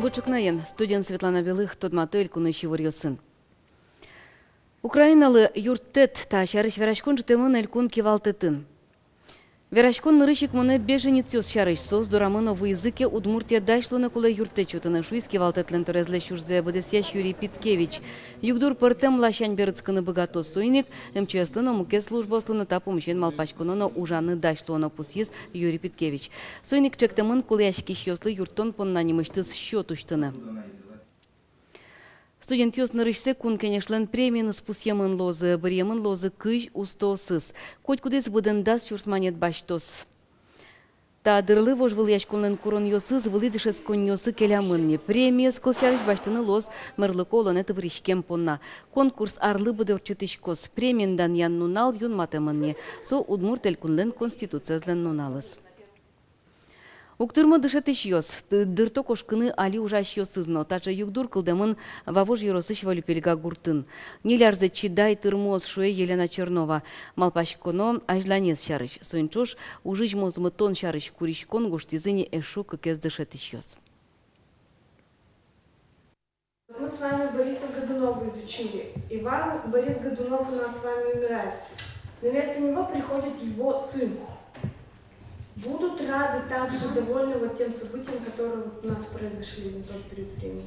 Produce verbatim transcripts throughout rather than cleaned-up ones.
Ӵукнаен, студиын Светлана Белых. Тодмато элькунысь иворъёсын. Украиналы юрттэт. Та сярысь вераськон ӝутэмын элькун кивалтэтын. Вераськон нырысь ик мынэ беженецъёс сярысь. Соос дорамы но вуизы ке, Удмуртие дась луыны кулэ юрттэт сётыны, шуиз кивалтэтлэн торезлэсь ужзэ быдэсъясь Юрий Питкевич. Югдур пӧртэм ласянь берытскыны быгатоз. Соин ик МЧС-лы но, мукет службаослы но та пумысен малпаськоно но ужаны дась луоно, пусйиз Юрий Питкевич. Соин ик ӵектэмын кулэяськисьёслы юрттон понна нимысьтыз счёт усьтыны. Студентъёс нырысьсэ Кун Кенешлэн премиеныз пусъемын луозы. Быръемын луозы кызь устоосыз. Котькудӥз быдэн дас сюрс манет басьтоз. Та дырлы вожвылъяськонлэн куронъёсыз вылӥ дышетсконниосы келямын ни. Премиез, кылсярысь, басьтыны луоз мерлыко улонэ тыбыръиськем понна. Конкурс арлы быдэ ортчытӥськоз. Премиен данъян нунал юнматэмын ни. Со Удмурт Элькунлэн Конституциезлэн нуналыз. Уг тырмо дышетӥсьёс. Ды-, дырто кошкыны али ужасьёсыз но. Таӵе югдур кылдэмын Вавож ёросысь Вылӥ Пельга гуртын. Ньыль арзэ чидай тырмоз, шуэ Елена Чернова. Малпаськоно азьланез сярысь. Соин ӵош ужысь мозмытон сярысь куриськон гожтӥзы ни эшшо кыкез дышетӥсьёс. Мы с вами Бориса Годунова изучили. Иван, Борис Годунов у нас с вами умирает. На место него приходит его сын. Будут рады также, довольны вот тем событиям, которые вот у нас произошли на тот период времени.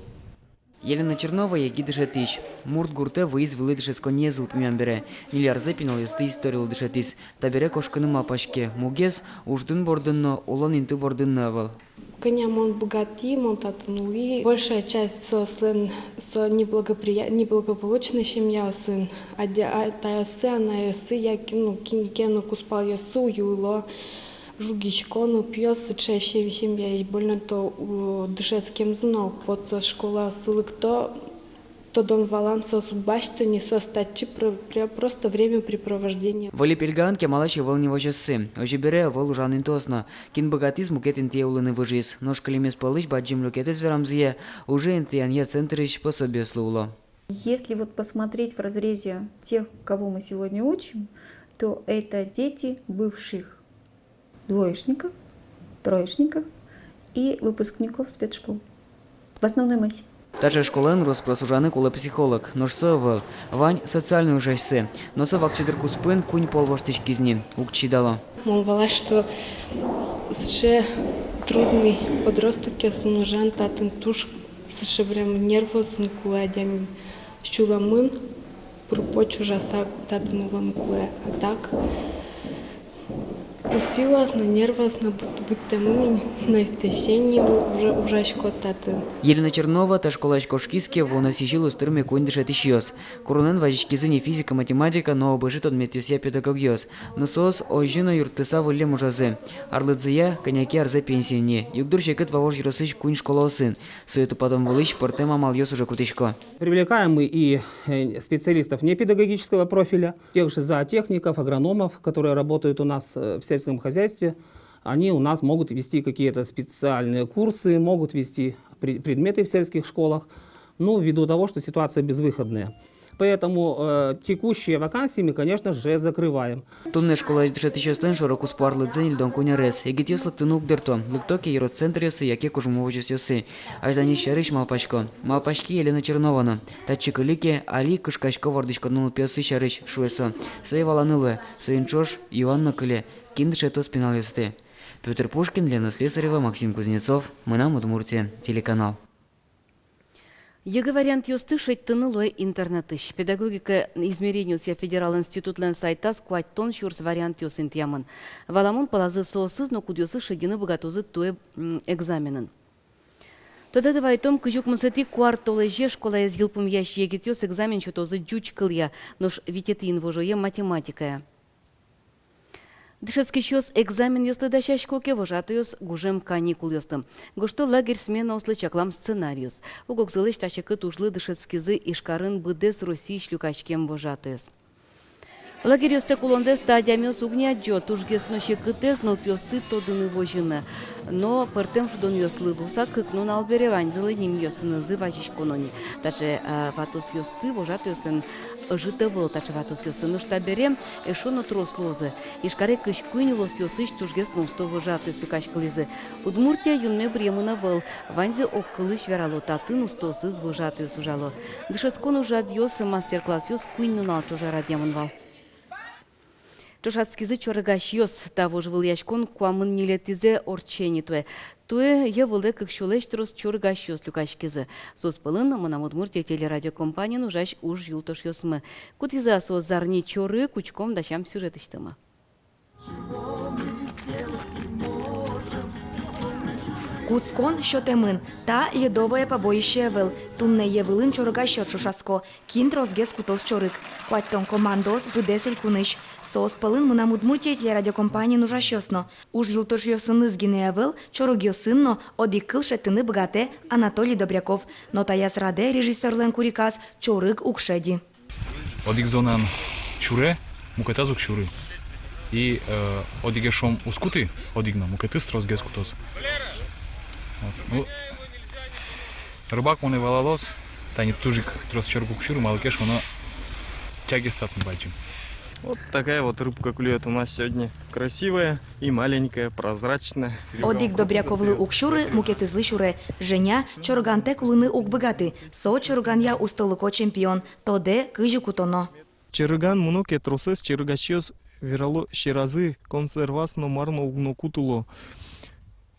Елена Чернова егит дышетӥсь. Мурт гуртэ вуиз вылӥ дышетсконниез йылпумъям бере. Ньыль арзэ пиналъёсты историлы дышетӥз. Табере кошкыны малпаське. Мугез уждун бордын но, улон инты бордын но ӧвӧл. Кӧня мон быгатӥ, мон татын улӥ. Большая часть соослэн, со неблагоприя-, неблагополучной семьяосын. Адя-, атайёссы, анайёссы, яке, ну, кин ке но кузпалъёссы уйыло. Жугисько, ну, пиос сыӵе сем-, семьяысь. Больно-то, у, дышетскемзы но уг поты, соос школаосы лыкто. Тодон-валан соос уг басьто ни, соос татчы про-, пре-, просто времяпрепровождение. Вылӥ Пельгаын кемалась ӧвӧл ни возёссы. Озьы бере, ӧвӧл ужан интыос но. Кин быгатӥз, мукет интые улыны выжиз. Нош кылемез пӧлысь бадӟым люкетэз, верамзыя, уже интыянъя центрысь пособиослы уло. Если вот посмотреть в разрезе тех, кого мы сегодня учим, то это дети бывших двоечников, троечников и выпускников спецшкол. В основной массе. Таӵе школаын рос-прос ужаны кулэ психолог, нош со ӧвӧл, вань социальной ужасьсэ. Но со вакчи дыр куспын куинь пол воштӥськиз ни, уг чидало. Мон валась, что сыӵе трудный подростокъёсын ужан татын туж сыӵе прям нервъёсын кулэ адями. Сюлэмын пыр-поч ужаса татын улон кулэ, а так. Силаос но, нервъёс но быт-, быдтэмын ини, на истощение уже ужасько татын. Елена Чернова та школаысь кошкиз ке, вуоно сӥзьыл уз тырме куинь дышетӥсьёс. Куронэн вазиськизы ни физика, математика но ОБЖ тодметъёсъя педагогъёс. Но соос озьы но юрттыса выллем ужазы. Арлыдзыя кӧня ке арзэ пенсия ни. Югдур секыт Вавож ёросысь куинь школаосын. Сое тупатон вылысь пӧртэм амалъёс уже кутӥсько. Привлекаем мы и, э, специалистов непедагогического профиля, тех же зоотехников, агрономов, которые работают у нас, э, в сельском хозяйстве. Они у нас могут вести какие-то специальные курсы, могут вести пре-, предметы в сельских школах, ну, ввиду того, что ситуация безвыходная. Поэтому, э, текущие вакансии мы, конечно же, закрываем. Туннэ школаысь дышетӥсьёслэн шоро-куспо арлыдзы ньыльдон куинь арес. Егитъёс лыктыны уг дырто, лыкто ке, ёрос центръёсы яке кужмо возёсъёсы. Азьланез сярысь малпасько. Малпаське Елена Чернова но. Татчы кылӥ ке, али кышкасько вордӥськон нылпиосы сярысь, шуэ со. Сое валаны луэ, соин ӵош юан но кыле, кин дышетоз пиналъёсты. Пётр Пушкин, Лена Слесарева, Максим Кузнецов, «Мынам Удмуртие» телеканал. ЕГЭ вариантъёсты шедьтыны луэ интернетысь. Педагогика измерениосъя федерал институтлэн сайтаз куатьтон сюрс вариантъёс интыямын. Валамон, пӧлазы соосыз но, кудъёсыз шедьыны быгатозы туэ, м, экзаменын. Тодады вайтом, кызь укмысэтӥ куартолэзе школаез йылпумъясь егитъёс экзамен сётозы ӟуч кылъя, нош витетӥ инвожое — математикая. Дышетскисьёс экзаменъёслы дасясько ке, вожатыйёс — гужем каникулъёслы. Гожто лагерь сменаослы чаклам сценариос. Ог-огзылэсь та секыт ужлы дышетскизы Ижкарын быдэс Россиысь люкаськем вожатыйёс. Лагерьёстэк улонзэс та адямиос уг ни адӟо, тужгес но секытэз нылпиосты тодыны возьыны. Но пӧртэм шудонъёслы луыса кык нунал бере ваньзылы нимъёсынызы вазиськоно ни. Таӵе, э, ватосъёсты вожатыослэн ӧжыт ӧвӧл, таӵе ватосъёсты. Нош табере эшшо но трос луозы. Ижкаре кызь куинь улосъёсысь тужгес но усто вожатыос люкаськылӥзы. Удмуртия юнме быръемын ӧвӧл. Ваньзы огкылысь верало: татын устоосыз вожатыос ужало. Дышетскон ужрадъёс, мастер-классъёс куинь нунал ӵоже радъямын вал. Ӵошатскизы чорыгасьёс. Та вожвылъяськон куамын ньылетӥзэ ортче ни туэ. Туэ йӧ вылэ кык сюлэсь трос чорыгасьёс люкаськизы. Соос пӧлын «Мынам Удмуртие» телерадиокомпаниын ужась уж юлтошъёсмы. Кутӥзы-а соос зарни чорыг, учком дасям сюжетысьтымы. Кутскон сётэмын. Та ледовое побоище ӧвӧл. Туннэ йӧ вылын чорыгасьёс ӵошатско, кин тросгес кутоз чорыг. Куатьтон командаос быдэс элькунысь. Соос пӧлын «Мынам Удмуртие» телерадиокомпаниын ужасьёс но. Уж юлтошъёсыныз гинэ ӧвӧл, чорыгъёсын но одӥг кыл шедьтыны быгатэ Анатолий Добряков. Но таяз радэ режиссёрлэн куриказ чорыг уг шеды. Одӥг зонан сюре, мукетаз уг сюры. И, э, одӥгез, шуом, уз куты, одӥг но, мукетыз тросгес кутоз. Вот. Ну, рыбак монэ валалоз, тани туж ик трос чорыг уг сюры, малы ке шуоно тягез татын бадӟым. Вот такая вот рыбка клюет у нас сегодня. Красивая и маленькая, прозрачная. Одӥг Добряковлы уг сюры, мукетызлы сюре. Женя чорыгантэк улыны уг быгаты. Со чорыганъя устолыко чемпион. Тодэ, кызьы кутоно. Чорыган мыно ке, тросэз чорыгасьёс верало, сьӧразы консерваз но мар но уг но кутыло.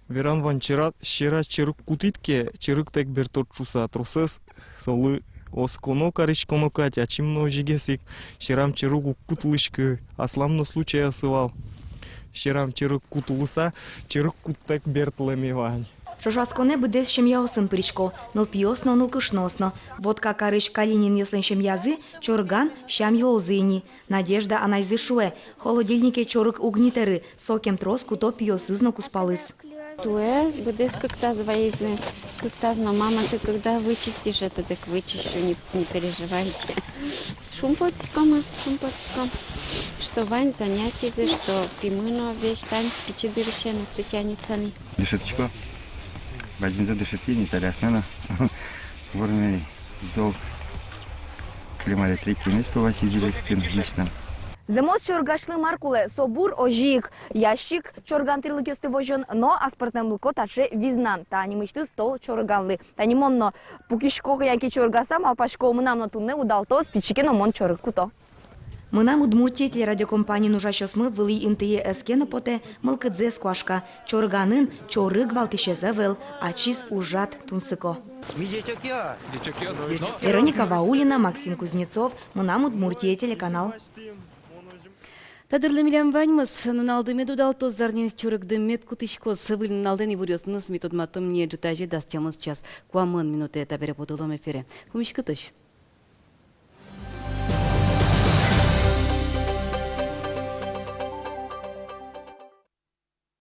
Веран вань: сьӧра-, сьӧраз чорыг кутӥд ке, чорыгтэк бертод шуса. Тросэз солы осконо, кариськоно кадь. Ачим но озьыгес ик, сьӧрам чорыг уг кутылӥськы. Аслам но случайёсы вал. Сьӧрам чорыг кутылыса, чорыг куттэк бертлэме вань. Ӵошатсконэ быдэс семьяосын пырисько: нылпиос но, нылкышноос но. Вотка карысь Калининъёслэн семьязы чорыган сям-йылолзы ини. Надежда анайзы шуэ: холодильнике чорыг уг ни тэры, сокем трос куто пиосыз но кузпалыз. Туэ быдэс кыктаз вайизы, кыктаз но: «Мама, ты когда вычистишь это?» Дык вычищу, не, не переживайте. Шумпотӥськомы, шумпотӥськом, что вань занятизы, что пимы но весь тань пичи дырысен отчы тянется ни. Дышетӥсько. Бадӟымзэ дышетӥ ни, таре асме но вормели. Зол. Кылем аре третье место Василий Зелёскин, мечтам. Зэмос чорыгасьлы мар кулэ? Со бур, озьы ик ящик чорыган тӥрлыкъёсты возён но аспӧртэмлыко таӵе визнан. Та нимысьтыз тол чорыганлы. Тани мон но пукисько кӧня ке чорыгаса, малпасько, мынам но туннэ удалтоз, пичи ке но мон чорыг куто. «Мынам Удмуртие» телерадиокомпаниын ужасьёсмы вылӥ интые ӧз ке но потэ, мылкыдзэс куашка. Чорыганын чорыг валтӥсез ӧвӧл, ачиз ужрад тунсыко. Вероника Ваулина, Максим Кузнецов, «Мынам Удмуртие» телеканал. Та дырлы милям ваньмыз. Нуналды мед удалтоз, зарни чорыгды мед кутӥськоз. Выль нуналдэ иворъёсыныз ми тодматом ни ӝытазе дас тямыс час куамын минутэ. Табере потылом эфире. Пумиськытозь.